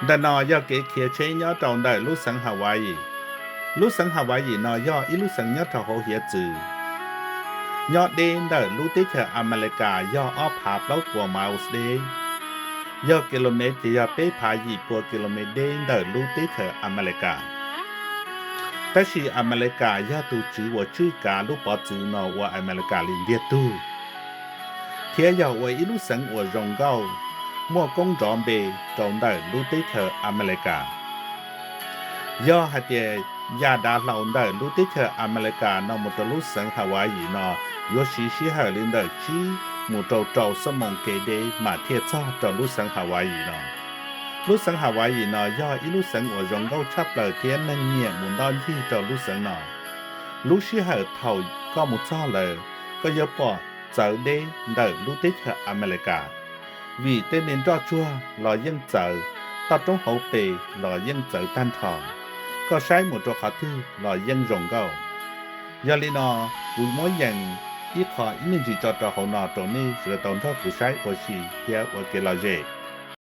Ntawm no yog kev khiav tsheb nyob rau ntawm lub xeev Hawaii. Lub xeev Hawaii no yog ib lub xeev nyob rau hauv hiav txwv, nyob deb ntawm lub teb chaws Amelikas yog ob phav plaub puas miles deb, yog kilomev ces yog peb phav yim puas kilomev deb ntawm lub teb chaws Amelikas. Tab sis Amelikas yog tus tswv uas tswj kav lub pov txwv no ua Amelikas li ntiag tug, thiab yog ua ib lub xeev uas zoo nkauj, muaj koob nrov npe rau ntawm lub teb chaws Amelikas. Yog hais tias ya dav hlau ntawm lub teb chaws Amelikas no mus rau lub xeev Hawaii no yuav siv sij hawm li ntawm tsib mus rau rau xuab moos kev deb mam thiaj txog rau lub xeev Hawaii no. Lub xeev Hawaii no yog ib lub xeev uas zoo nkauj tshaj plaws thiab neeg nyiam mus ntoj ncig rau lub xeev no. Lub sij hawm thaum koj mus txog lawm, koj yuav pom txawv deb ntawm lub teb chaws Amelikas, vim tej me nroj tsuag los yeej txawv, toj roob hauv pes los yeej txawv tag nrho, koj saib mus rau qhov twg los yeej zoo nkauj. Yog li no, kuv muab yees ib qho ib me ntsis tso rau hauv no rau nej sawv daws tau nrog kuv saib ua si thiab ua kev lom zem.